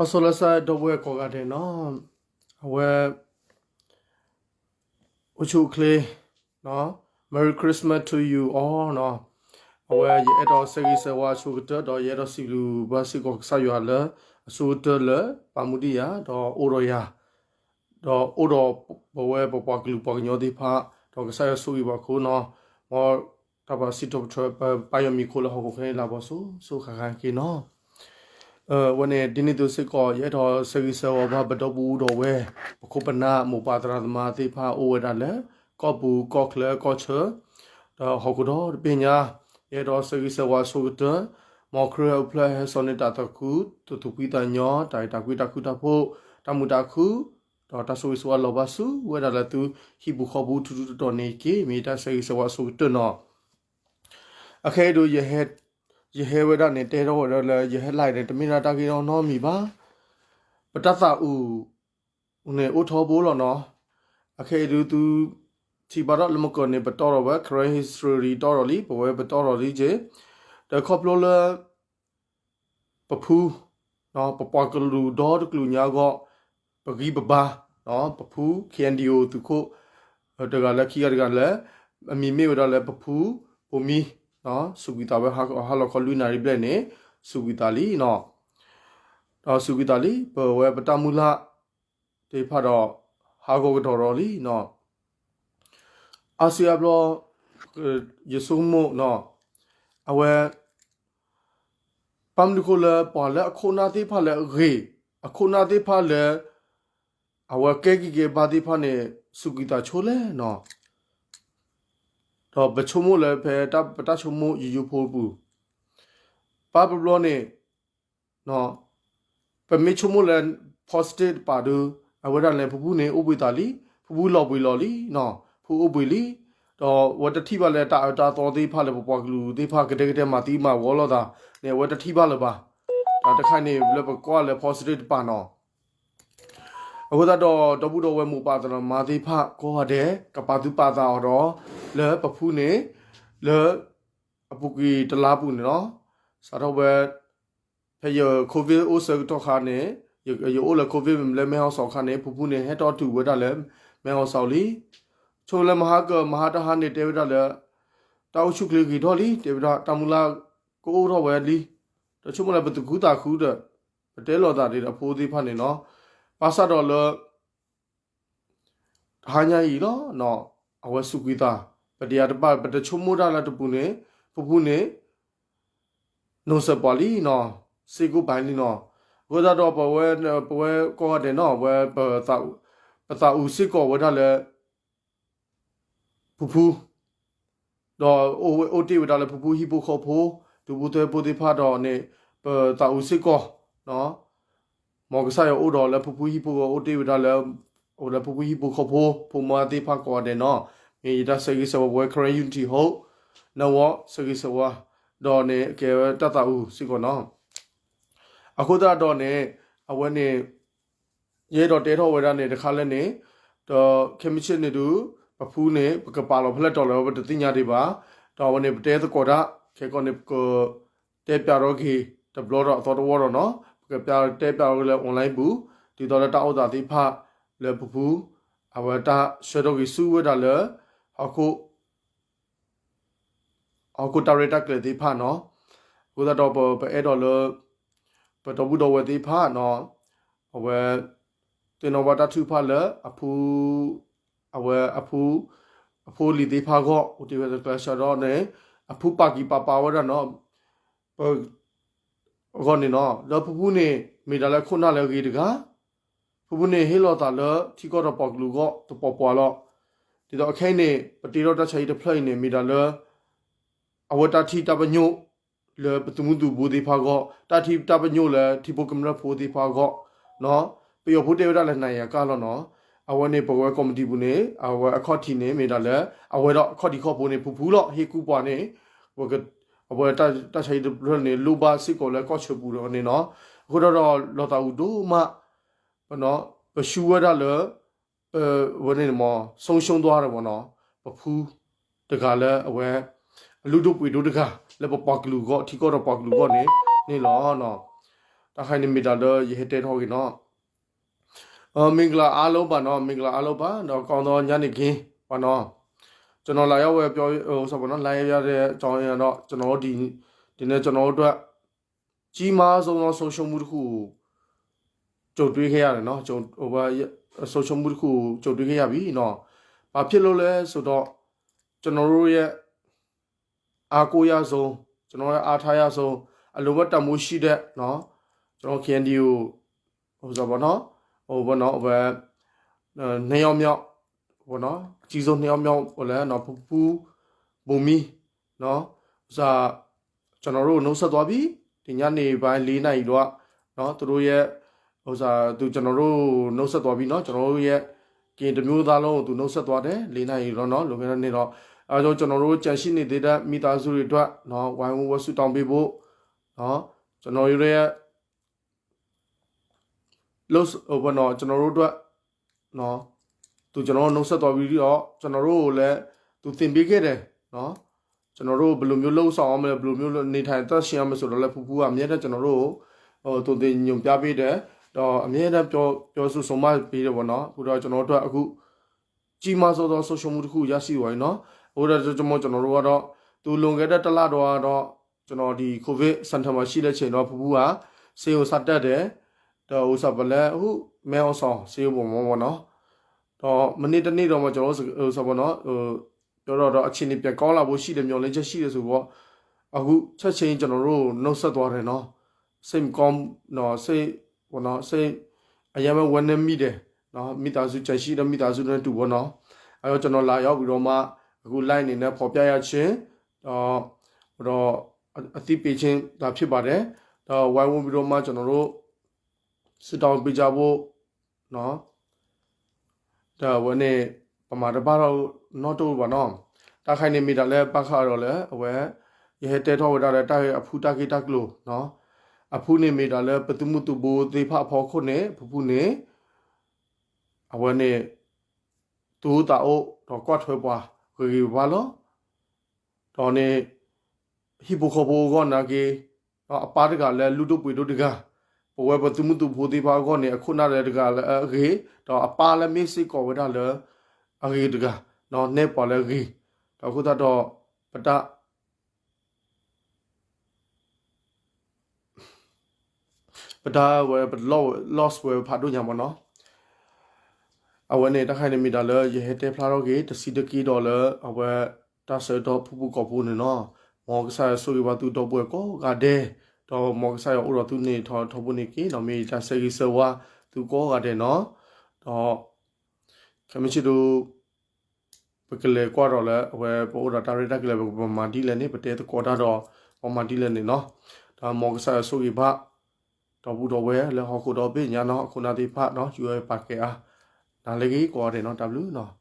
ပၢ်စီၤလၢစၢ်ဒီပုၢ်ဝဲၢ်ကိးဂၤဒဲးနီၤ, အဝဲ အိၣ်ဆူၣ်အိၣ်ချ့ Merry Christmas to you all နီၤ. အဝဲယအဲၣ်ဒိးဆၢဂ့ၤဆၢဝါအဆိကတၢၢ် ဒီးယအဲၣ်ဒိးစံးဘျုးဘၣ်စ့ၢ်ကီးကစၢ်ယွၤလၢအဆိကတၢၢ်လၢပာ်မူဒံးယၤ ဒီးအိၣ်ဒီးယၤ ဒီးအိၣ်ဒီးပဝဲပပှၤကလုာ်ပှၤကညီသ့ၣ်တဖၣ် ဒီးကစၢ်ယွၤဆိၣ်ဂ့ၤဘၣ်အဃိနီၤ, မ်တၢ်ပာ်စံးထီၣ်ပတြၢၤ ပပၢ်ယွၤမံၤခိၣ်လၢဟီၣ်ခိၣ်ချၢန့ၣ်လၢဘီၤစိၤစိၤဃၣ်ဃၣ်က့ၤနီၤ. အဝဲန့ၣ် ဒ်န့ၣ်အသိးစ့ၢ်ကီး ယအဲၣ်ဒိးဆၢဂ့ၤဆၢဝါဘၣ်ပဒီပုၢ်ဝဲၢ်ဒီးဝဲ ပခိၣ်ပနၢ်မိၢ်ပၢ်သရၣ်သမါသ့ၣ်တဖၣ်အိၣ်ဝဲဒၣ်လၢ ကီၢ်ပူၤကီၢ်ချၢကီၢ်ဆၢ ဒီးဟီၣ်ခိၣ်ဒီတဘ့ၣ်ညါ, ယအဲၣ်ဒိးဆၢဂ့ၤဆၢဝါအဆိကတၢၢ် မ်ခရံာ်ဟဲအိၣ်ဖျဲၣ်ဟဲစိာ်န့ၢ်တၢ်သးခု တၢ်သူၣ်ဖှံသးညီ တၢ်အဲၣ်တၢ်ကွံတၢ်ဃူတၢ်ဖိး တၢ်မုာ်တၢ်ခု ဒီးတၢ်ဆိၣ်ဂ့ၤဆိၣ်ဝါလီၤဘၣ်ဆူဝဲဒၣ်လၢသုဟံၣ်ပူၤဃီပူၤထူထူတီတီန့ၣ်တက့ၢ်. မ့ၢ်တၢ်ဆၢဂ့ၤဆၢဝါအဆိကတၢၢ်နီၤ. အခဲအံၤဒုး ယဟဲဝဲဒၣ်န့ၣ် တဲထီၣ်ဝဲဒၣ်လၢ ယဟဲလၢ်န့ၣ် တမ့ၢ်ဒၣ်တၢ်ဂ့ၢ်နီတမံၤဘၣ်. ပတၢ်သးအုးန့ၣ်အိၣ်ထီဘိလီၤနီၤ. အခဲအံၤဒုးသုထံၣ်ဘၣ်ထီၣ်လၢမုၢ်ကီၢ်န့ၣ် ပတီၢ်ထီၣ်ဝဲ Karen history တီၢ်ထီၣ်လံ ပဝဲပတီၢ်ထီၣ်လံက့ၤ ဒီးခီဖျိလၢ ပဖု ပပှၤကလုာ်ဒီတကလုာ်ညါအဂီၢ် ပဂံၢ်ပဘါ ပဖု K N D O သုးခိၣ် တဂၤလၢခံဂၤတဂၤလၢ အမံၤမ့ၢ်ဝဲဒၣ်လၢပဖု ပိာ်မံ စူးကွံာ်သးဝဲဟါလီၤခီလွံၢ်နၣ်ရံၣ်ဘျဲၣ်န့ၣ် စူးကွံာ်သးလံနီၤ. ဒီးစူးကွံာ်သးလံ ပဝဲပတၢ်မုၢ်လၢ်သ့ၣ်တဖၣ်ဒီး ဟးဂီၤကဒီးဒီးလံနီၤ. အါစုအါဘျီ ယဆိကမိၣ်နီၤ အဝဲ ဘၣ်မနုၤဃိလၢပှၤလၢအခိၣ်နၢ်သ့ၣ်တဖၣ်လၢအဂ့ၤ အခိၣ်နၢ်သ့ၣ်တဖၣ်လၢ အဝဲကဲဂံၢ်ကဲဘါသ့ၣ်တဖၣ်န့ၣ် စူးကွံာ်သးဆိလဲၣ်နီၤ. ဒီးပဆိကမိၣ်လၢဖဲပတၢ်ဆိကမိၣ်ယိယိဖိပူၤ ဘၣ်တဘျီန့ၣ် ပမ့ၢ်ဆိကမိၣ်လၢ positive တပၤဒုး အဝဲဒၣ်လဲၣ် ဖုဖုန့ၣ်အိၣ်ဘှံးသးလံ ဖုဖုလီၤဘှံးလီၤလံနီၤ ဖုအိၣ်ဘှံးလံ ဒီးအဝဲတထံၣ်ဘၣ်လၢတၢ်အၢတၢ်သီသ့ၣ်တဖၣ်လၢပပှၤကလုာ်သ့ၣ်တဖၣ်ကဒဲကဒဲမၤသံမၤဝီလိာ်သးန့ၣ် အဝဲတထံၣ်ဘၣ်လၢၤဘၣ်. တၢ်တခါန့ၣ်လၢပကွၢ်လၢ positive တပၤနီၤ. အဃိသတးဒီး ဒီပုၢ်ဒီဝဲၢ်မိၢ်ပၢ်သရၣ်သမါသ့ၣ်တဖၣ်ကိးဂၤဒဲး ကပာ်သူၣ်ပာ်သးအီၤဒီး လၢပဖုန့ၣ် လၢ အပူၤကွံာ်တလါပူၤန့ၣ်နီၤ စးထီၣ်ဝဲ ဖဲယ covid အိၣ်ဆၢကတီၢ်ခါန့ၣ် ယအိၣ်လၢ covid လၢမဲဟီၣ်စီၤခါန့ၣ် ဖုဖုန့ၣ် ဟဲထီၣ်တုၤဝဲဒၣ်လၢ မဲဟီၣ်စီၤလံ. ဆိကမိၣ်လၢမဟါကမဟါတဟါန့ၣ် တဲဝဲဒၣ်လၢ တၢ်အိၣ်ဆူၣ်ချ့ဂ့ၤထီၣ်လံ တဲဝဲဒၣ် တၢ်မုၢ်လၢ်ကအိၣ်ထီၣ်ဝဲလံ. ဒီးဆိကမိၣ်လၢပသူၣ်ခုသးခုဒီး ပတဲလိာ်သးဒ်ဒီးဖိသ့ၣ်တဖၣ်န့ၣ်နီၤ ဘၣ်ဆၣ်ဒီးလၢ တဟါညါအံၤလီၤ အဝဲစူးကွံာ်သး ပတယၤတဘၣ် ပတဆိကမိၣ်တၢ်လၢတပူၤန့ၣ် ဖုဖုန့ၣ် နီၢ်စၢၤပှၤလံနီၤ စ့ၢ်ကီးပာ်လံနီၤ. အဃိသတးဒီးပဝဲ ပဝဲကိးဂၤဒဲးနီၤ အဝဲ ပသးအုးစ့ၢ်ကီးဝဲဒၣ်လၢ ဖုဖု ဒီးအိၣ်တ့ၢ်ဝဲဒၣ်လၢဖုဖုဟံၣ်ဖိဃီဖိ ဒူဖိသဝီဖိသ့ၣ်တဖၣ်ဒီးန့ၣ် ပသးအုးစ့ၢ်ကီး မ်ကစၢ်ယွၤအိၣ်ဒီးလၢဖုဖုဟံၣ်ဖိဃီဖိ အိၣ်တ့ၢ်ဝဲဒၣ်လၢ အိၣ်လၢဖုဖုဟံၣ်ဖိဃီဖိ ဖိမါသ့ၣ်တဖၣ်ကိးဂၤဒဲးနီၤ. မ့ၢ်ယတၢ်ဆၢဂ့ၤဆၢဝါ ပဝဲ Karen Unity ဟူ နဝီ ဆၢဂ့ၤဆၢဝါ ဒီးန့ၣ်ကဲဝဲတၢ်သးအုးစ့ၢ်ကီးနီၤ. အဃိသတးဒီးန့ၣ် အဝဲန့ၣ် ယအဲၣ်ဒိးတဲထီၣ်ဝဲဒၣ်န့ၣ်တခါလၢန့ၣ် ဒီးခဲမုၢ်ဆ့ၣ်န့ၣ်ဒုး ပဖုန့ၣ် ပကပာ်လီၤဖဲလဲၣ်တီၤလီၤဝဲ ပတသ့ၣ်ညါဒံးဘၣ်. ဒီးအဝဲန့ၣ် ပတဲသကိးတၢ် ခဲကီန့ၣ် ပကတဲပျးထီၣ်က့ၤ တဘျီဒီးအသီတဝီဒီးနီၤ ပကပျးတဲပျးထီၣ်က့ၤလၢ online ပူၤ ဒ်သိးလၢတၢ်အိၣ်သးသ့ၣ်တဖၣ်လၢပဖု အဝဲတၢ်ဆှၢထီၣ်က့ၤဆူဝဲဒၣ်လၢ ဟီၣ်ခိၣ် ဟီၣ်ခိၣ်တၢ်ရဲၣ်တၢ်ကျဲၤသ့ၣ်တဖၣ်နီၤ. အဃိသတးဒီးပ ပအဲၣ်ဒိးလၢ ပဒီပုၢ်ဒီဝဲၢ်သ့ၣ်တဖၣ်နီၤ အဝဲ သ့ၣ်နီၣ်ဘၣ်တၢ်ထုကဖၣ်လၢအဖု အဝဲအဖု အဖိအလံၤသ့ၣ်တဖၣ်အဂီၢ် အိၣ်တ့ၢ်ဝဲတကျဲးစၢးဒီးန့ၣ် အဖုပာ်ကံၢ်ပာ်ပာ်ဝဲဒၣ်နီၤ ပ အဂီၢ်န့ၣ်နီၤ လၢဖုဖုန့ၣ် မ့ၢ်ဒၣ်လၢခိၣ်နၢ်လၢအဂ့ၤတဂၤ ဖုဖုန့ၣ်ဟ့ၣ်လီၤသးလၢထံကီၢ်ဒီးပှၤကလုာ်အဂီၢ် တပှီၢ်ပှီၢ်လီၤ. ဒ်သိးအခဲအံၤန့ၣ် ပတ့ထီၣ်တၢ်ဆါဟံၣ်တဖျၢၣ်အံၤန့ၣ် မ့ၢ်ဒၣ်လၢ အဝဲတၢ်ထံၣ်တၢ်ပညိၣ် လၢပသုးမုၢ်သံၣ်ဘိသ့ၣ်တဖၣ်အဂီၢ် တၢ်ထံၣ်တၢ်ပညိၣ်လၢထံဖိကမျၢၢ်ဖိသ့ၣ်တဖၣ်အဂီၢ် ပယီၤဖိတဲဝဲဒၣ်လၢ နၤယၤကၢ် လီၤနီၤ. အဝဲန့ၣ် ပဝဲကီၢ်မံၤဒံးပူၤန့ၣ် အဝဲအခီၣ်ထံးန့ၣ် မ့ၢ်ဒၣ်လၢ အဝဲဒီးအခီၣ်ထံးခီၣ်ဘိန့ၣ် ဖုဖုလီၤ ဟ့ၣ်ကူၣ်ပှၤန့ၣ် အဝဲတၢ်ဆါဟံၣ်တဖျၢၣ်န့ၣ် လိၣ်ဘၣ်စ့ၢ်ကီးလၢကီၢ်ဆၢပူၤဒီးန့ၣ်နီၤ. အဃိဒီးလီၤသးအုးဒိၣ်မး ပ ပဆူဝဲဒၣ်လၢ ပဝဲန့ၣ်မ့ၢ် ဆုံးရှုံးသွားတယ်ပေါ့နော် ပဖုတဂၤလၢအဝဲ အလုၢ်ဒိၣ်ပှ့ၤဒိၣ်တဂၤ လၢပပှၤကလုာ်အဂီၢ် ထံကီၢ်ဒီးပှၤကလုာ်အဂီၢ်န့ၣ် န့ၣ်လီၤ. တၢ်ခါအံၤန့ၣ်မ့ၢ်တၢ်လၢယဟဲတဲထီၣ်က့ၤနီၤ. မင်္ဂလာအားလုံးပါနော်, မင်္ဂလာအားလုံးပါနော်, ကောင်းသောညနေခင်းပါနော်. ကျွန်တော်လာရောက်ဝယ်ပြော ဟိုဆိုပါနော်, လာရောက်ရတဲ့အကြောင်းအရာတော့ ကျွန်တော်တို့ဒီ, ဒီနေ့ကျွန်တော်တို့အတွက် ကြီးမားဆုံးသောဆုံးရှုံးမှုတစ်ခုကို ကြုံတွေ့ခဲ့ရတယ်နော်, ကျွန်တော်, ဟို, ဆုံးရှုံးမှုတစ်ခုကိုကြုံတွေ့ခဲ့ရပြီနော်. ဘာဖြစ်လို့လဲဆိုတော့ ကျွန်တော်တို့ရဲ့ အားကိုးရဆုံး, ကျွန်တော်ရဲ့အားထားရဆုံး, အလိုပဲတန်ဖိုးရှိတဲ့နော်, ကျွန်တော် KNDO ဟိုဆိုပါနော်, ဟိုပေါ့နော်, ဟိုပဲ, နှစ်ယောက်မြောက်ပေါ့နော်, အကြီးဆုံးနှစ်ယောက်မြောက်ပေါ့လေနော်, ဖူဖူ ဘိုမီ နော်, ဥစား, ကျွန်တော်တို့နှုတ်ဆက်သွားပြီ, ဒီညနေပိုင်းလေးနာရီတော့နော်, သူတို့ရဲ့, ဥစား, သူကျွန်တော်တို့နှုတ်ဆက်သွားပြီနော်, ကျွန်တော်တို့ရဲ့ ကရင်တစ်မျိုးသားလုံးကိုသူနှုတ်ဆက်သွားတယ်, လေးနာရီတော့နော်, လွန်ခဲ့တဲ့နေ့တော့, အဲဒါကြောင့်ကျွန်တော်တို့ကြံရှိနေသေးတဲ့မိသားစုတွေအတွက်နော်, ဝိုင်းဝန်းဝတ်ဆုတောင်းပေးဖို့နော်, ကျွန်တော်တို့ရဲ့ လို့, ဟိုပေါ့နော်, ကျွန်တော်တို့အတွက်နော်, သူကျွန်တော်တို့နှုတ်ဆက်သွားပြီးတော့ ကျွန်တော်တို့ကိုလည်းသူသင်ပေးခဲ့တယ်နော်, ကျွန်တော်တို့ဘယ်လိုမျိုးလုပ်ဆောင်ရမလဲ, ဘယ်လိုမျိုးနေထိုင်သက်ရှင်ရမလဲဆိုတော့လည်း ဖူဖူကအမြဲတမ်းကျွန်တော်တို့ကို ဟို, သူသင်ညွှန်ပြပေးတယ်, ဒီးအမြဲတမ်းပြော, ပြောဆိုဆုံးမပေးတယ်ပေါ့နော်. အခုတော့ကျွန်တော်တို့အတွက်အခု ကြီးမားဆုံးသောဆုံးရှုံးမှုတစ်ခုရရှိသွားပြီနော်. အခုတော့ကျွန်တော်, ကျွန်တော်တို့ကတော့ သူလွန်ခဲ့တဲ့တစ်လတော့ကတော့ ကျွန်တော်ဒီ COVID center မှာရှိတဲ့အချိန်တော့ ဖူဖူက ဆေးရုံစတက်တယ်, ဒီးဥစားပလဲအခု မဲအောင်ဆောင်ဆေးရုံပေါ်မှာပေါ့နော်. ဒီးမနေ့တနေ့တော့မှကျွန်တော်တို့ ဥစားပေါ့နော်, ဟို, ပြောတော့တော့အခြေအနေပြန်ကောင်းလာဖို့ရှိတယ်, မျှော်လင့်ချက်ရှိတယ်ဆိုတော့ အခုချက်ချင်းကျွန်တော်တို့နှုတ်ဆက်သွားတယ်နော်. စိတ်မကောင်းနော်, စိတ်ပေါ့နော်, စိတ်အရမ်းပဲဝမ်းနည်းမိတယ်နော်, မိသားစု, ကျန်ရှိတဲ့မိသားစုနဲ့တူပေါ့နော်. အဲတော့ကျွန်တော်လာရောက်ပြီးတော့မှ အခု live အနေနဲ့ဖော်ပြရခြင်း, ဒီး, ဒီးအသိပေးခြင်းသာဖြစ်ပါတယ်. ဒီးဝိုင်းဝန်းပြီးတော့မှကျွန်တော်တို့ ဆုတောင်းပေးကြဖို့နော်. ဒီးအဝဲန့ၣ် ပမၤတဘၣ်နီတအိၣ်ဘၣ်နီၤ. တၢ်ခါအံၤန့ၣ်မ့ၢ်တၢ်လၢဘၣ်ဃးဒီးလၢအဝဲ ယဟဲတဲထီၣ်ဝဲဒၣ်လၢတၢ်ဂ့ၢ်အဖုတၢ်ဂ့ၢ်တၢ်ကျိၤနီၤ. အဖုန့ၣ်မ့ၢ်တၢ်လၢပသုးမုၢ်သုးဘိသ့ၣ်တဖၣ်အဖီခိၣ်န့ၣ် ဖုဖုန့ၣ် အဝဲန့ၣ် သူၣ်အိၣ်သးအိၣ်ဒီးကွၢ်ထွဲပှၤဂ့ၤဂ့ၤဘၣ်ဘၣ်လီၤ. ဒီးန့ၣ် ဟံၣ်ဖိဃီဖိအဂီၢ်နာ်က့ ဒီးအပၢ်တဂၤလၢလုၢ်ဒိၣ်ပှ့ၤဒိၣ်တဂၤ, ပဝဲပသုးမုၢ်သုးဘိသ့ၣ်တဖၣ်အဂီၢ်န့ၣ် အခိၣ်နၢ်လၢတဂၤလၢအဂ့ၤ, ဒီးအပၢ်လၢမ့ၢ်စ့ၢ်ကီးဝဲဒၣ်လၢအဂ့ၤတဂၤ, နဲၣ်ပှၤလၢအဂ့ၤ, ဒီးအဃိသတးဒီး ပတၢ် ပတၢ်ဝဲ ပတလီၢ် loss ဝဲဖးဒိၣ်ညါမ့ၢ်နီၤ. အဝဲန့ၣ် တၢ်ခါအံၤန့ၣ်မ့ၢ်တၢ်လၢယဟဲတဲဖျါထီၣ်က့ၤ တဆံးတက့ၢ်ဒီးလၢအဝဲ တၢ်ဆၢကတီၢ်ဖုၣ်ဖုၣ်ကိာ်ဖိန့ၣ်နီၤ. မ်ကစၢ်ယွၤဆိၣ်ဂ့ၤဘၣ်သုဒီပုၢ်ဝဲၢ်ကိးဂၤဒဲး, ဒီးမ်ကစၢ်ယွၤအိၣ်ဒီးသုန့ၣ်ထီထီဘိန့ၣ်က့ၤ, ဒီးမ့ၢ်ယတၢ်ဆၢဂ့ၤဆၢဝါသုကိးဂၤဒဲးနီၤ. ဒီး ခဲမုၢ်ဆ့ၣ်ဒိၣ် ပကလဲၤကွၢ်ဒီးလၢအဝဲပအိၣ်ဒီးတၢ်ရဲၣ်တၢ်ကျဲၤ ပကပမၤဒ်လဲၣ်န့ၣ် ပတဲသကိးတၢ်ဒီး ပမၤဒ်လဲၣ်န့ၣ်နီၤ. ဒီးမ်ကစၢ်ယွၤဆိၣ်ဂ့ၤဘၣ် ဒီပုၢ်ဒီဝဲၢ်လၢဟီၣ်ခိၣ်ဒီဘ့ၣ်ညါနီၤ, အခိၣ်နၢ်သ့ၣ်တဖၣ်နီၤ, ယူၤဝဲပာ်ကဲအါ, နၤလၢဂ့ၤကိးဂၤဒဲးနီၤ, တၢ်ဘျုးနီၤ.